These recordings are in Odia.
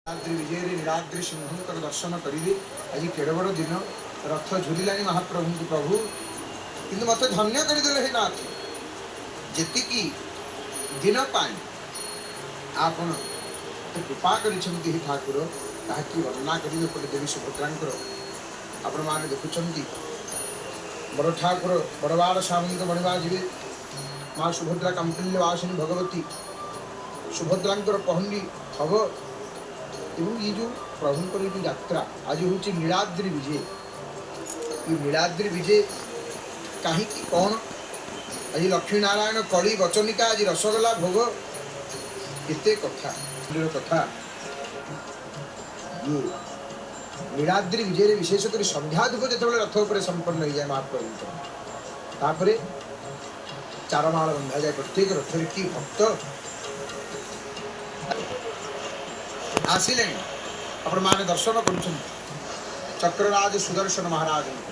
ନୀଳାଦ୍ରି ବିଜୟରେ ନୀଳାଦ୍ରି ସିଂହଙ୍କର ଦର୍ଶନ କରିବି। ଆଜି କେଡ଼େ ବଡ଼ ଦିନ, ରଥ ଝୁଲିଲାଣି ମହାପ୍ରଭୁଙ୍କୁ। ପ୍ରଭୁ କିନ୍ତୁ ମୋତେ ଧନ୍ୟ କରିଦେଲେ ହେ ନାଥ। ଯେତିକି ଦିନ ପାଇଁ ଆପଣ କୃପା କରିଛନ୍ତି ହେ ଠାକୁର, ତାହା କି ବର୍ଣ୍ଣନା କରିବେ। ଏପଟେ ଦେବୀ ସୁଭଦ୍ରାଙ୍କର ଆପଣମାନେ ଦେଖୁଛନ୍ତି, ବଡ଼ ଠାକୁର ବଡ଼ବାଡ଼ ସ୍ୱାମୀଙ୍କ ମଣିମା ଯିବେ। ମା ସୁଭଦ୍ରା କାମ୍ପିଲ୍ୟ ବାସିନୀ ଭଗବତୀ ସୁଭଦ୍ରାଙ୍କର ପହଣ୍ଡି ହବ। ଏବଂ ଏଇ ଯେଉଁ ପ୍ରଭୁଙ୍କର ଏଇ ଯେଉଁ ଯାତ୍ରା ଆଜି ହେଉଛି ନୀଳାଦ୍ରି ବିଜେ। ଏ ନୀଳାଦ୍ରି ବିଜେ କାହିଁକି କ'ଣ? ଆଜି ଲକ୍ଷ୍ମୀ ନାରାୟଣ କଳି ବଚନିକା, ଆଜି ରସଗୋଲା ଭୋଗ, କେତେ କଥା କଥା। ଇଏ ନୀଳାଦ୍ରି ବିଜୟରେ ବିଶେଷ କରି ସନ୍ଧ୍ୟା ଧୂପ ଯେତେବେଳେ ରଥ ଉପରେ ସମ୍ପନ୍ନ ହେଇଯାଏ ମହାପ୍ରଭୁଙ୍କର, ତାପରେ ଚାରମାଳ ବନ୍ଧାଯାଏ ପ୍ରତ୍ୟେକ ରଥରେ। କି ଭକ୍ତ ଆସିଲେଣି, ଆପଣମାନେ ଦର୍ଶନ କରୁଛନ୍ତି ଚକ୍ରରାଜ ସୁଦର୍ଶନ ମହାରାଜଙ୍କୁ।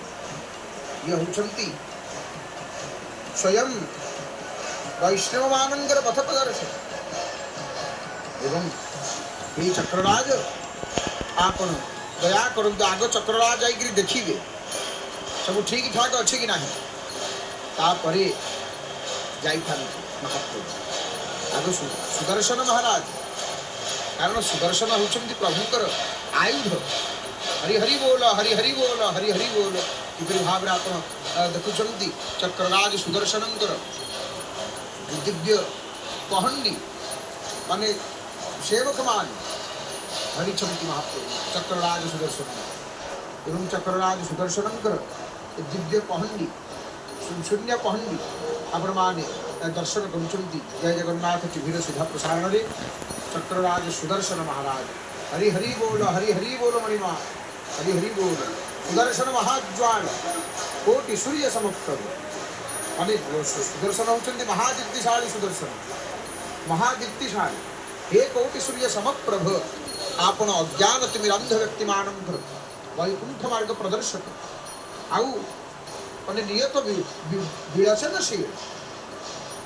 ଇଏ ହେଉଛନ୍ତି ସ୍ୱୟଂ ବୈଷ୍ଣବମାନଙ୍କର ପଥ ପ୍ରଦର୍ଶକ। ଏବଂ ଏଇ ଚକ୍ରରାଜ ଆପଣ ଦୟା କରନ୍ତୁ, ଆଗ ଚକ୍ରରାଜ ଯାଇକରି ଦେଖିବେ ସବୁ ଠିକ ଠାକ ଅଛି କି ନାହିଁ, ତାପରେ ଯାଇଥାନ୍ତି ମହାପ୍ରଭୁ। ଆଗ ସୁଦର୍ଶନ ମହାରାଜ, କାରଣ ସୁଦର୍ଶନ ହେଉଛନ୍ତି ପ୍ରଭୁଙ୍କର ଆୟୁଧ। ହରି ହରି ବୋଲ, ହରି ହରି ବୋଲ, ହରି ହରି ବୋଲ। କିପରି ଭାବରେ ଆପଣ ଦେଖୁଛନ୍ତି ଚକ୍ରରାଜ ସୁଦର୍ଶନଙ୍କର ଦିବ୍ୟ ପହଣ୍ଡି, ମାନେ ସେବକମାନେ ଧରିଛନ୍ତି ମହାପ୍ରଭୁ ଚକ୍ରରାଜ ସୁଦର୍ଶନ। ଏବଂ ଚକ୍ରରାଜ ସୁଦର୍ଶନଙ୍କର ଦିବ୍ୟ ପହଣ୍ଡି, ଶୂନ୍ୟ ପହଣ୍ଡି ଆପଣମାନେ ଦର୍ଶନ କରୁଛନ୍ତି ଜୟ ଜଗନ୍ନାଥ ଟିଭିର ସିଧା ପ୍ରସାରଣରେ। ଚକ୍ରରାଜ ସୁଦର୍ଶନ ମହାରାଜ, ହରି ହରି ବୋଲ, ହରି ହରି ବୋଲ ମଣିମା, ହରି ହରି ବୋଲ। ସୁଦର୍ଶନ ମହାଜ୍ୱାଳ କୋଟି ସୂର୍ଯ୍ୟ ସମପ୍ରଭୁ। ମାନେ ସୁଦର୍ଶନ ହେଉଛନ୍ତି ମହାଦୀପ୍ତିଶାଳୀ, ସୁଦର୍ଶନ ମହାଦୀପ୍ତିଶାଳୀ। ହେ କୋଟି ସୂର୍ଯ୍ୟ ସମପ୍ରଭୁ, ଆପଣ ଅଜ୍ଞାନ ତିମିରାନ୍ଧ ବ୍ୟକ୍ତିମାନଙ୍କର ବୈକୁଣ୍ଠ ମାର୍ଗ ପ୍ରଦର୍ଶକ। ଆଉ ମାନେ ନିୟତ ବିଳସନଶୀଳ।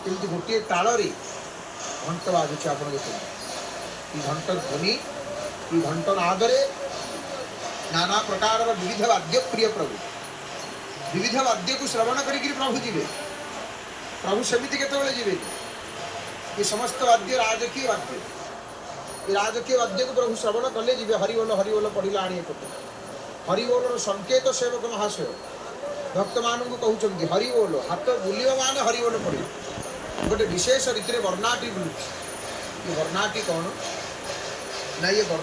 କେମିତି ଗୋଟିଏ ତାଳରେ ଘଣ୍ଟ ବାଜୁଛି ଆପଣ ଦେଖନ୍ତୁ। ଏ ଘଣ୍ଟ ଧ୍ୱନି, ଏ ଘଣ୍ଟ ନାଦରେ ନାନା ପ୍ରକାରର ବିବିଧ ବାଦ୍ୟ ପ୍ରିୟ ପ୍ରଭୁ, ବିବିଧ ବାଦ୍ୟକୁ ଶ୍ରବଣ କରିକିରି ପ୍ରଭୁ ଯିବେ। ପ୍ରଭୁ ସେମିତି କେତେବେଳେ ଯିବେନି। ଏ ସମସ୍ତ ବାଦ୍ୟ ରାଜକୀୟ ବାଦ୍ୟ, ଏ ରାଜକୀୟ ବାଦ୍ୟକୁ ପ୍ରଭୁ ଶ୍ରବଣ କଲେ ଯିବେ। ହରିବୋଲ ହରିବୋଲ ପଡ଼ିଲା ଆଣି ଏପଟେ ହରିବୋଲର ସଂକେତ ସେବକ ମହାଶୟ ଭକ୍ତମାନଙ୍କୁ କହୁଛନ୍ତି ହରିବୋଲ, ହାତ ବୁଲିବ ମାନେ ହରିବୋଲ ପଡ଼ିବ। ଗୋଟେ ବିଶେଷ ରୀତିରେ ବର୍ଣ୍ଣାଟି ବୁଲୁଛି। ଏ ବର୍ଣ୍ଣାଟି କ'ଣ ନା ଇଏ ବର୍ଣ୍ଣ